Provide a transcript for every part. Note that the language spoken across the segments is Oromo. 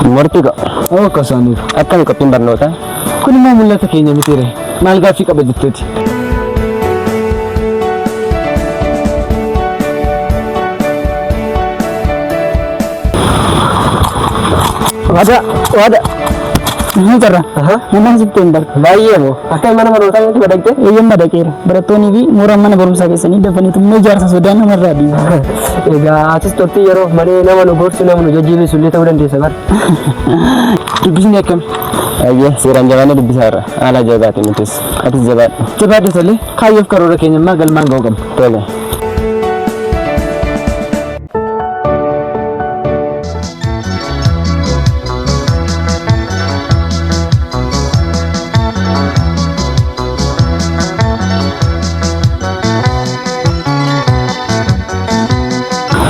Murtii ko. Akka isaaniif. Akkami qophiin barnootaa? Kun immoo mul'ata keenya mitiire. Maal gaaffii qaba jetteeti? Waada, waada. Ni carra. Nama sitti hin barre. Baay'ee moo? Akka mana barnootaa keessatti madaqxee? Eeyyam madaqeera. Barattoonnii fi mooraan mana barumsaa keessanii dafanii tummoo ijaarsa sodaa namarraa dhiibu. Egaa atis turtii yeroof malee nama nu gorsu nama nu jajjabeessu illee ta'uu dandeessa bar. Dubbisni akkami? Ayyee seeraan jabaannee dubbisaa irra. Haala ajaa'ibaatiin nutis. Atis jabaadhu. Jabaadhu tolee kaayyoof karoora keenya ammaa galmaan ga'uu qabna. Tole.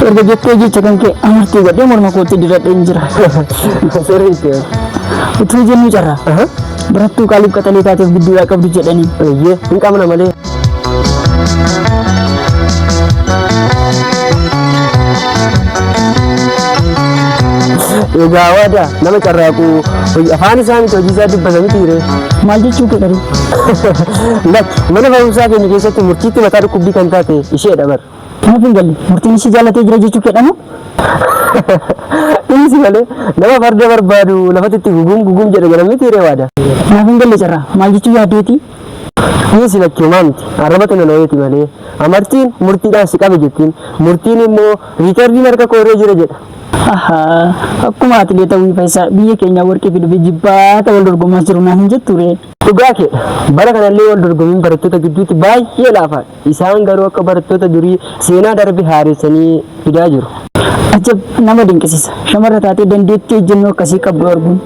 Erga jettee jecha kan kee amartii godhee morma kootti diradheen jira. Sirriitti. Utuu jennuu carraa. Barattuu qaaliif qaxalee taateef gidduudhaa qabdu jedhanii. Eeyyee hin qabna malee. Egaa waada nama carraaqu afaan isaa miti hojii isaa dubbata miti ree. Maal jechuu kee dharee? Lakki mana barumsaa keenya keessatti murtiitti mataa dhukkubbii kan taate isheedha bar. Naaf hin galle murtiin ishee jaallatee jira jechuu keedha moo? Dhiisi malee nama farda barbaadu lafatti itti gugum gugum jedha jedhan miti ree waada. Naaf hin galle carraa maal jechuu yaaddeeti? Dhiisi lakki homaa miti arrabatu na nooyeeti malee amartiin murtiidhaan si qabe jettiin murtiin immoo riikardiin harka koo irra jira jedha. Ahaa akkuma atileet Hawwii Fayyisaa biyya keenyaa warqii fiduuf jibbaata wal dorgomaa jiru naan hin jettu ree? Dhugaa keedha. Bara kanallee wal dorgommiin barattoota gidduutti baay'ee laafaadha. Isaan garuu akka barattoota durii seenaa darbe haaressanii fidaa jiru. Ajab nama dinqisiisa. Shamarra taatee dandeettii ejjennoo akkasii qabdu arguun.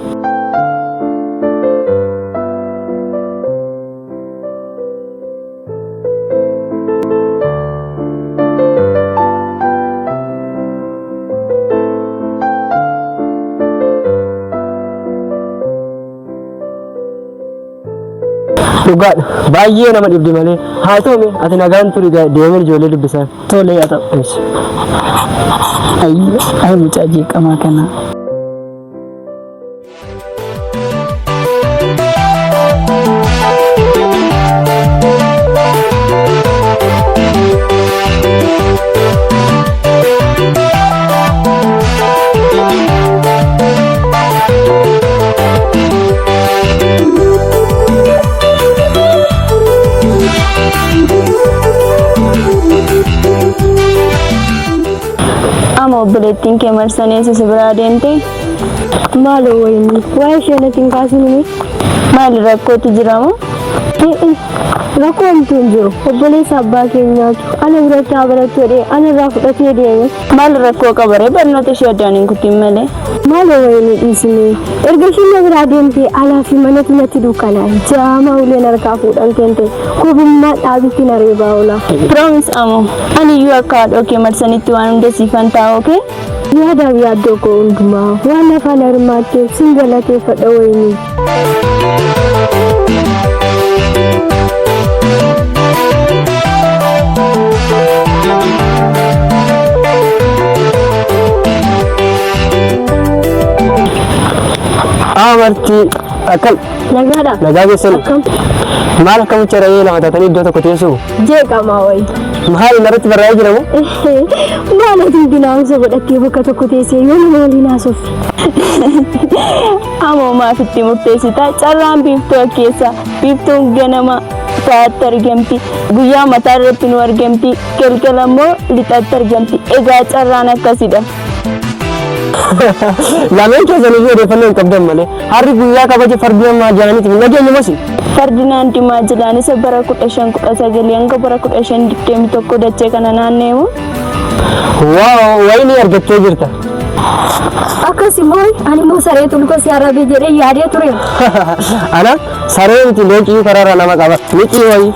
Dhugaadha. Baay'ee nama dhibdi malee. Haa ta'u mee ati nagaan turi deemeen ijoollee dubbisaa. Tole yaa ta'u. Ayyi ay mucaa jeeqamaa kana. Ama obboleettiin kee marsanii eessa si biraa deemte? Maaloo wayinii waa'ee ishee natti hin kaasinii. Maali rakkootu jira moo? Rakkoo homtuu hin jiru. Obboleessa abbaa keenyaatu ana biratti haa barattu jedhee ana irraa fudhatee deeme. Maal rakkoo qaba ree barnoota ishee addaan hin kutin malee. Maaloo wayinii dhiisimee. Erga ishiin na biraa deemtee alaa fi manatu natti dukkanaa'e. Jaamaa uleen harkaa fuudhamteen ta'e kobummaa dhaabitti na reebaa oola. Promise amo ani iyyuu akka haadhoo kee marsanitti waan hunda siifan ta'a okay? Yaadaaf yaaddoo koo hundumaa waan afaan hirmaatteef sin galateeffadha wayinii. Amartii akkam Nagaadha. nagaa keessan Akkam maal akka mucha re'ee lama taatanii iddoo tokko teessu jeeqamaa wayi. maal irratti barraa'ee jira moo? Maal ati naamusa godhattee bakka tokko teessee yoo nama waliin haasofte. Amoo maaf itti murteessita? Carraan biiftuu akkeessa. Biiftuun ganama ta'atti argamti. Guyyaa mataa irratti nu argamti. Galgala immoo lixatti argamti. Egaa carraan akkasidha. Lameen keessan iyyuu odeeffannoo hin qabdan malee harri guyyaa kabaja fardi namaa jaaniiti hin dhageenye mosi. Ferdinaand Maajilaan isa bara 1519 hanga bara 1521 dachee kana naanneemu. Waaw wayinii argattee jirta. Akkas immoo ani immoo saree tulko si arrabe jedhee yaadee ture. Ana saree miti leencii karaarra nama qaba. Micii wayii.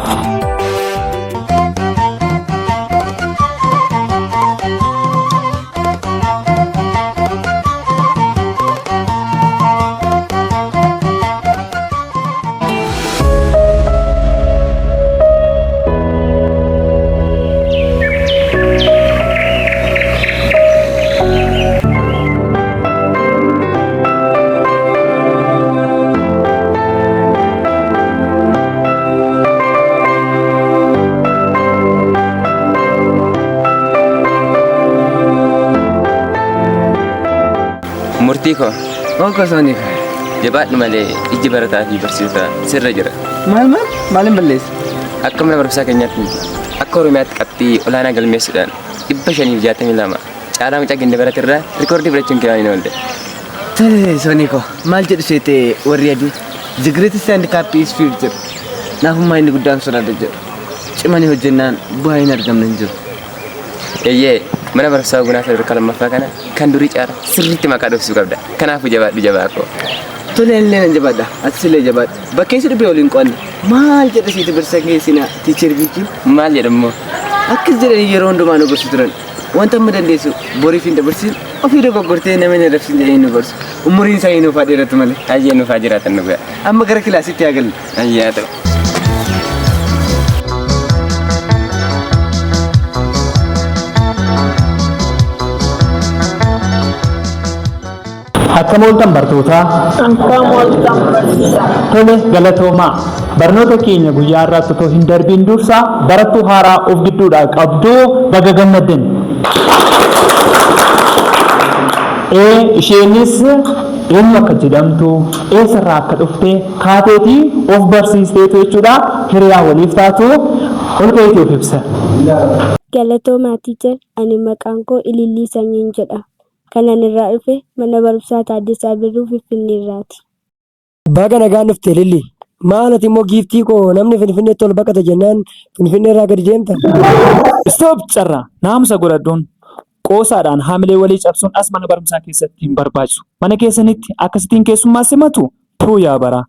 Murtii koo Okkoo Soonii koo. Jabaadhu malee ijji barataa fi barsiisotaa sirra jira. Maal maal? Maalin balleessa? Akka mana barumsaa keenyaatti miti. Akka Oromiyaatti qabxii olaanaa galmeessuudhaan 562 caalaa mucaa ganda barate irraa rikoordii fudhachuun kee waan hin oolle. Tole Soonii koo maal jedhu seete warri adii? The greatest handicap is fear jedhu. Naafummaa inni guddaan sodaadha jedhu. Cimanii hojjennaan bu'aa hin argamne hin jiru. Eeyyee mana barumsaa Gunaa sadarkaa lammaffaa kana kan durii caala sirriitti maqaa dhoofsisuu qabda. Kanaafuu jabaadhu jabaa koo. Tole anillee nan jabaadha. Atis illee jabaadhu. Bakka isa dhibee waliin qo'anna. Maal jedha siiti barsiisaan kee sinaa teacher Viikiin? Maal jedha immoo? Akkas jedhanii yeroo hundumaa nu gorsu turan. Wanta amma dandeessu boriif hin dabarsin ofii dogoggortee nama hin arrabsin jedhanii nu gorsu. Umuriin isaanii nuuf haa dheeratu malee. Ayyee nuuf haa jiraatan dhugaa. Amma gara kilaasitti haa gallu. Ayyee haa ta'u. Akkam ooltan bartootaa? Akkam ooltan barsiisaa. Tole galatoomaa. Barnoota keenya guyyaa har'aatti otoo hin darbiin dursa barattuu haaraa of gidduudhaa qabdu baga gammaddan. Ee isheenis eenyu akka jedhamtu eessarraa akka dhufte kaateetii of barsiisteetu jechuudha hiriyaa waliif taatu ol ka'eetii of ibsa. Galatoomaa teacher ani maqaan koo Ilillii Sanyiin jedhama. Kanan irraa dhufe mana barumsaa Taaddasaa Birruu Finfinnee irraati. Baga nagaan dhufte Lilli. Maal ati immoo giiftii koo namni Finfinneetti ol baqata jennaan Finfinnee irraa gadi deemta? Stop carraa! Naamusa godhadhuun qoosaadhaan haamilee walii cabsuun as mana barumsaa keessatti hin barbaachisu. Mana keessanitti akkasittiin keessummaa simatu? Tuu yaa baraa!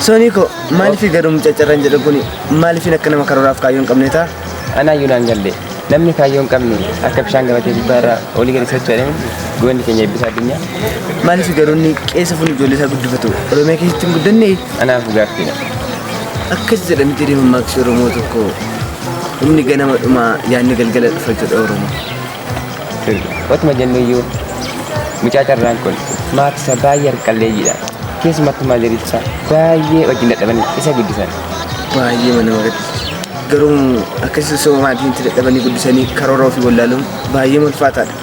Soonii koo maaliif garuu mucaa carraan jedhu kun maaliif akka nama karooraaf kaayyoo hin qabne ta'a? Anaayyuu naan galle. Namni kaayyoo hin qabne akka bishaan gabatee gubbaa irraa olii gadi socho'e miti goonni keenya eebbisaa addunyaa. Maaliif garuu inni qeessa fuun ijoollee isaa guddifatu Oromiyaa keessatti hin guddanne? Anaaf gaaffiidha. Akkas jedha miti mammaaksi Oromoo tokko humni ganama dhumaa yaadni galgala dhufa jedha Oromoo. Sirri. Otuma jennu iyyuu mucaa carraan kun maatii isaa baay'ee harqalleeyyiidha. Keessumattuu maazeriin isaa baay'ee wajjin dadhabanii isa guddisan. Baay'ee nama gaddisiisa. Garuu akkasii osoo maatiin itti dadhabanii guddisanii karoora ofii wallaaluun baay'ee ulfaataadha.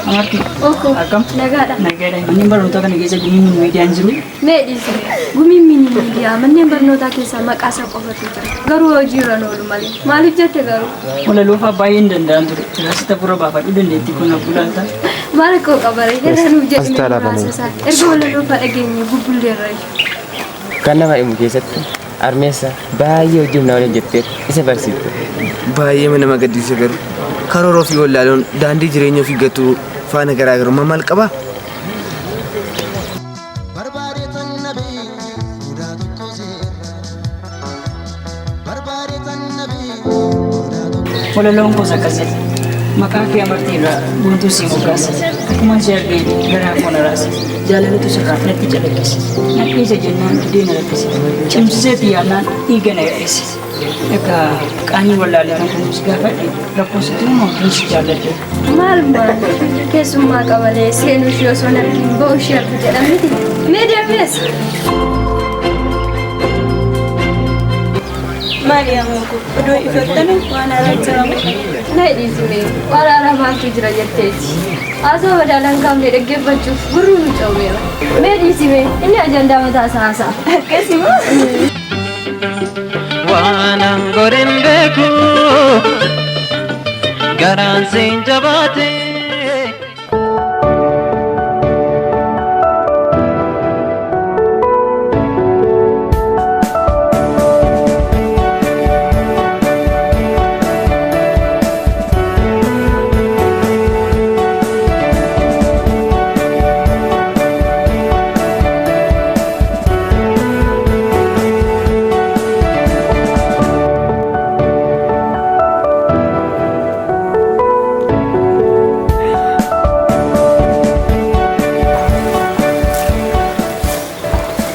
Amartii. Okko. Akkam? Nagaadha. Nagaadha. Manneen barnootaa kana keessa gumiin miidiyaan jiru. Mee dhiisi. Gumiin mini miidiyaa manneen barnootaa keessaa maqaa isaa qofatu jira. Garuu hojiirra hin oolu malee. Maaliif jette garuu? Walaloo fa'aa baay'ee hin danda'an ture. Kiraasita fura baafadhu dandeettii kun na gulaalta. Maal koo qabare irra nuuf jedhime muraasa isaa. Erga walaloo fa'aa dhageenye bubbulleerra. Kan nama himu keessatti armeessa baay'ee hojii humnaa waliin jettee isa barsiifte. Baay'ee nama gaddisiisa garuu karoora ofii wallaaluun daandii jireenya ofii gatuu faana garaagarummaa maal qabaa? Walaloon koos akkas jedha. Maqaa kee amartii irraa guutuu sii moggaasa. Akkuman si argeen garaa koo na raasa. Jaalalatu sirraa natti calaqqise. Na dhiisa jennaan didee na rakkise. Cimsiseeti yaadnaan dhiiga na hir'ise. Egaa qaanii wallaaletan kunuunsi gaafadhe rakkoo sitti uumamu si jaalladhe. Maal maal keessummaa qabalee seenuu ishee osoo hin argin ba'uu ishee argu jedhamiti. Mee deemees. Maali yaa koo odoo ifattanu waan haaraa jira moo? Na dhiisime waan haaraa maaltu jira jetteeti. Haasoo madaalaan qabne dhaggeeffachuuf gurri nu coomeera. Mee dhiisime inni ajandaa mataa isaa haasa'a. Akkasi moo? Waan angorin beeku garaan siin jabaate.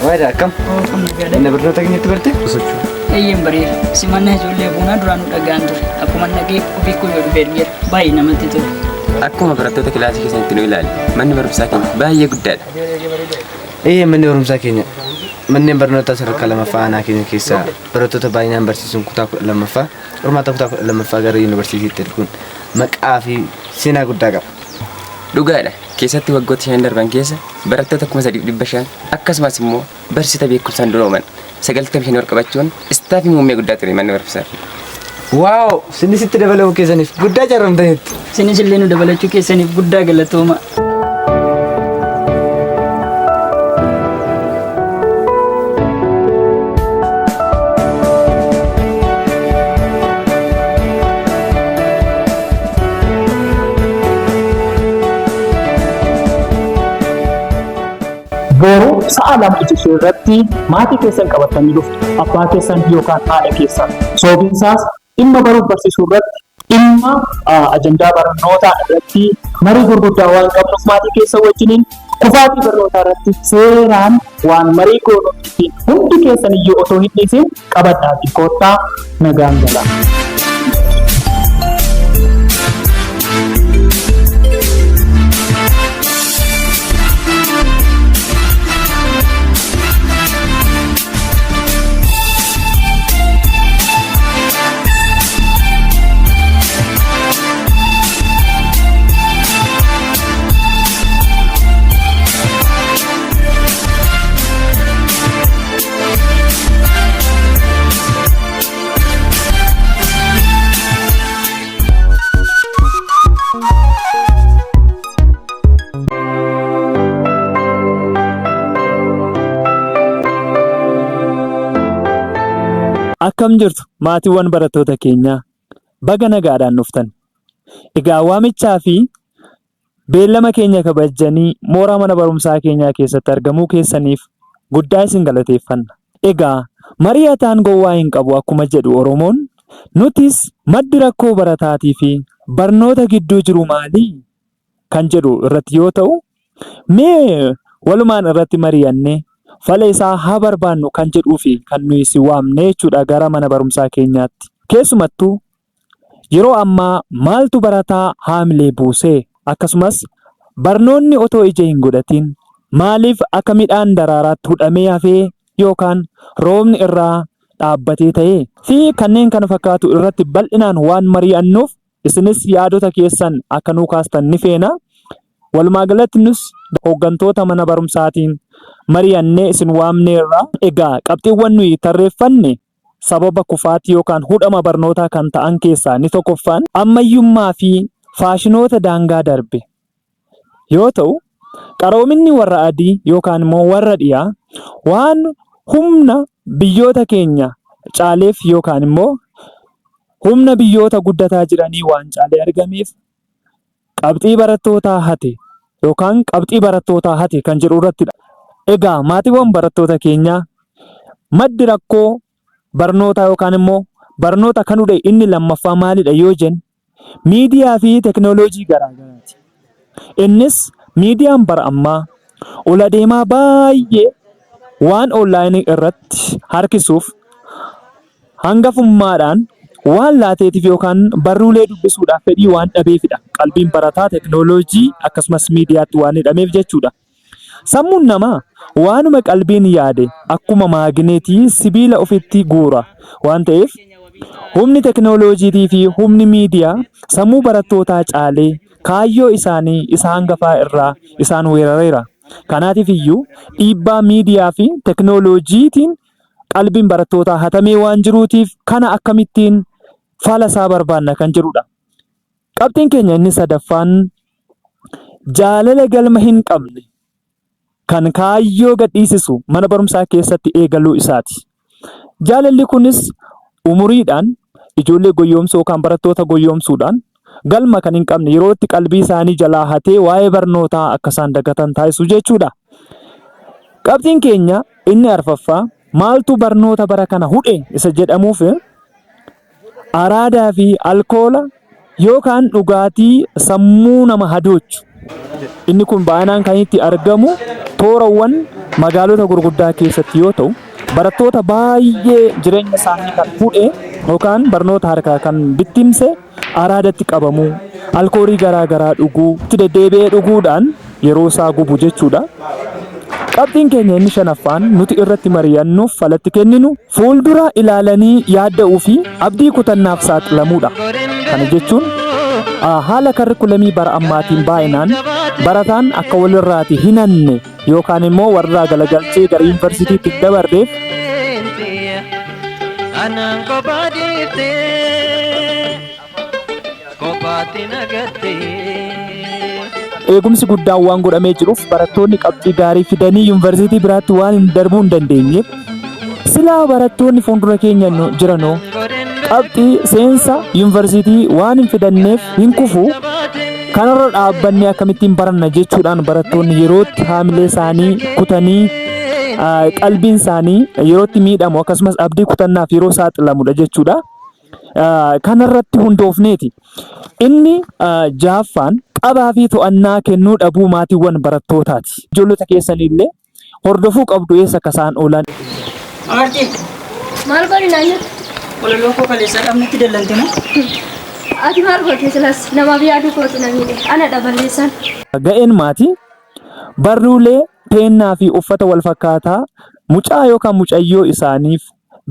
Waayidha akkam? Inni barnoota keenyatti barte? Eeyyeen bareera. Simannaa ijoollee buunaa duraanuu dhagaan ture. Akkuma dhagee ofii koo yoo dhufee argeera. Baay'ee namatti tola. Akkuma barattoota kilaasii keessanitti nu ilaali. Manni barumsaa keenya baay'ee guddaadha. Ee manni barumsaa keenya manneen barnootaa sadarkaa lammaffaa aanaa keenya keessaa barattoota baay'inaan barsiisuun kutaa 12ffaa qormaata kutaa 12ffaa gara yuunivarsiitiitti erguun maqaa fi seenaa guddaa qaba. Dhugaadha. Keessatti waggoota shanan darban keessa barattoota 3,500 akkasumas immoo barsiisota beekumsaan durooman 95 ol qabachuun istaafii muummee guddaa ture manni barumsaa. Waaw! Sinis itti dabalamuu keessaniif guddaa carramtaniittu. Isinis illee nu dabalachuu keessaniif guddaa galatooma. Boru sa'a 2 ijishee irratti maatii keessan qabattanii dhuftu. Abbaa keessan yookaan haadha keessan. Sababiin isaas dhimma baruuf barsiisuu irratti dhimma ajandaa barnootaa irratti marii gurguddaa waan qabnuuf maatii keessan wajjiniin kufaatii barnootaa irratti seeraan waan marii goonuuf ittiin hundi keessan iyyuu otoo hin dhiisin qabadhaatii koottaa nagaan galaa. Akkam jirtu maatiiwwan barattoota keenyaa? Baga nagaadhaan dhuftan. Egaa waamichaa fi beellama keenya kabajjanii mooraa mana barumsaa keenyaa keessatti argamuu keessaniif guddaa isin galateeffanna. Egaa mari'ataan gowwaa hin qabu akkuma jedhu Oromoon, nutis maddi rakkoo barataatii fi barnoota gidduu jiru maali? kan jedhu irratti yoo ta'u, mee walumaan irratti mari'annee fala isaa haa barbaannu kan jedhuufi kan nuyi si waamne jechuudha gara mana barumsaa keenyaatti. Keessumattuu yeroo ammaa maaltu barataa haamilee buuse? Akkasumas barnoonni otoo ija hin godhatiin maaliif akka midhaan daraaraatti hudhamee hafee yookaan roobni irraa dhaabbatee ta'e? Fi kanneen kana fakkaatu irratti bal'inaan waan mari'annuuf Isinis yaadota keessan akka nuu kaastan ni feena. Walumaa galatti nus hooggantoota mana barumsaatiin mari'annee isin waamneerra. Egaa qabxiiwwan nuyi tarreeffanne sababa kufaatii yookaan hudhama barnootaa kan ta'an keessaa inni tokkoffaan ammayyummaa fi faashinoota daangaa darbe yoo ta'u, qaroominni warra adii yookaan immoo warra dhiyaa waan humna biyyoota keenya caaleef yookaan immoo humna biyyoota guddataa jiranii waan caalee argameef qabxii barattootaa hate yookaan qabxii barattootaa hate kan jedhu irrattidha. Egaa maatiiwwan barattoota keenyaa maddi rakkoo barnootaa yookaan immoo barnoota kan hudhe inni lammaffaa maalidha yoo jenne miidiyaa fi teknooloojii garaa garaati. Innis miidiyaan bara ammaa ol adeemaa baay'ee waan onlaayinii irratti harkisuuf hangafummaadhaan waan laateetiif yookaan barruulee dubbisuudhaaf fedhii waan dhabeefidha. Qalbiin barataa teknooloojii akkasumas miidiyaatti waan hidhameef jechuudha. Sammuun namaa waanuma qalbiin yaade akkuma maagineetii sibiila ofitti guura waan ta'eef humni teknooloojiitii fi humni miidiyaa sammuu barattootaa caalee kaayyoo isaanii isa hangafaa irraa isaan weerareera. Kanaatiif iyyuu dhiibbaa miidiyaa fi teknooloojiitiin qalbiin barattootaa hatamee waan jiruutiif kana akkamittiin fala isaa barbaanna kan jedhudha. Qabxiin keenya inni sadaffaan jaalala galma hin qabne kan kaayyoo gadhiisisu mana barumsaa keessatti eegaluu isaati. Jaalalli kunis umuriidhaan ijoollee goyyoomsuu yookaan barattoota goyyoomsuudhaan galma kan hin qabne yeroo itti qalbii isaanii jalaa hatee waa'ee barnootaa akka isaan dagatan taasisu jechuudha. Qabxiin keenya inni arfaffaa maaltu barnoota bara kana hudhe isa jedhamuuf araadaa fi alkoola yookaan dhugaatii sammuu nama hadoochu. Inni kun baay'inaan kan itti argamu toorawwan magaalota gurguddaa keessatti yoo ta'u, barattoota baay'ee jireenya isaanii kan hudhe yookaan barnoota harkaa kan bittimse araadatti qabamuu, alkoolii garaa garaa dhuguu, itti deddeebi'ee dhuguudhaan yeroo isaa gubu jechuudha. Qabxiin keenya inni shanaffaan nuti irratti mari'annuuf falatti kenninu fuuldura ilaalanii yaadda'uu fi abdii kutannaaf saaxilamuudha. Kana jechuun haala karrikulamii bara ammaatiin baay'inaan barataan akka walirraati hin hanne yookaan immoo warraa galagalchee gara yuunivarsiitiitti hin dabarreef Anaan kophaa dhiiftee kophaatti nagattee. Eegumsi guddaan waan godhamee jiruuf barattoonni qabxii gaarii fidanii yuunivarsiitii biraatti waan hin darbuu hin dandeenyeef silaa barattoonni fuuldura keenya jiranoo qabxii seensa yuunivarsiitii waan hin fidanneef hin kufu, kanarra dhaabbannee akkamittiin baranna jechuudhaan barattoonni yerootti haamilee isaanii kutanii qalbiin isaanii yerootti miidhamu akkasumas abdii kutannaaf yeroo saaxilamudha jechuudha. Kanarratti hundoofneeti. Inni ja'affaan qabaa fi to'annaa kennuu dhabuu maatiiwwan barattootaati. Ijoollota keessaniillee hordofuu qabdu eessa akka isaan oolan. Amartii, Maal godhi naan jettu? Walaloo koo kaleessaa dhabnetti dallante moo? Ati maal goote silas namaaf yaaduu kootu na miidhe. Ana dha balleessaan. Ga'een maatii barruulee, peennaa fi uffata wal fakkaataa mucaa yookaan mucayyoo isaaniif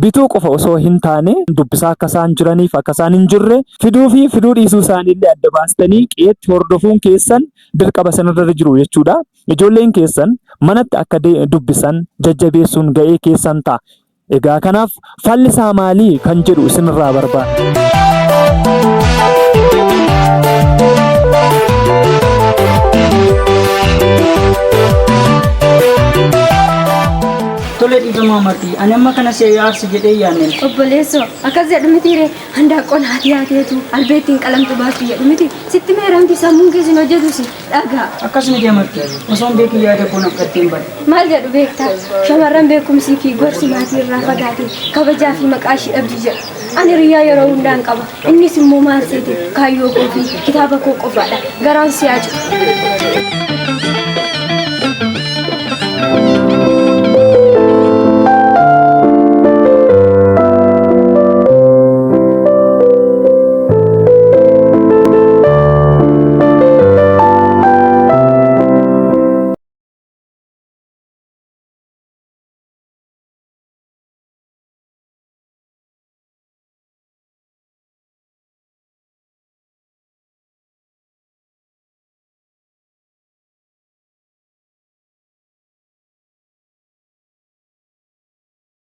bituu qofa osoo hin taane dubbisaa akka isaan jiraniif akka isaan hin jirre fiduu fi fiduu dhiisuu isaaniillee adda baastanii qe'eetti hordofuun keessan dirqama sanarra jiru jechuudha. Ijoolleen keessan manatti akka dubbisan jajjabeessuun ga'ee keessan ta'a. Egaa kanaaf falli isaa maalii kan jedhu isinirraa barbaada. Tole dhiifama Amartii, ani amma kana si aarsi jedhee yaanneen. Obboleessoo akkas jedhu mitiire handaaqqoon haati haateetu albeettiin qalamtu baastu jedhu miti sitti meeramti sammuun keessin hojjetusi dhagaa. Akkas miti Amartii, osoon beekin yaada koo na fudhatteen bade. Maal jedhu beektaa? Shamarran beekumsii fi gorsi maatii irraa fagaate kabajaa fi maqaa ishii dhabdi jedhu. Ani hiriyaa yeroo hundaan qaba. Innis immoo maal seete kaayyoo koo fi kitaaba koo qofaadha. Garaan si haa citu.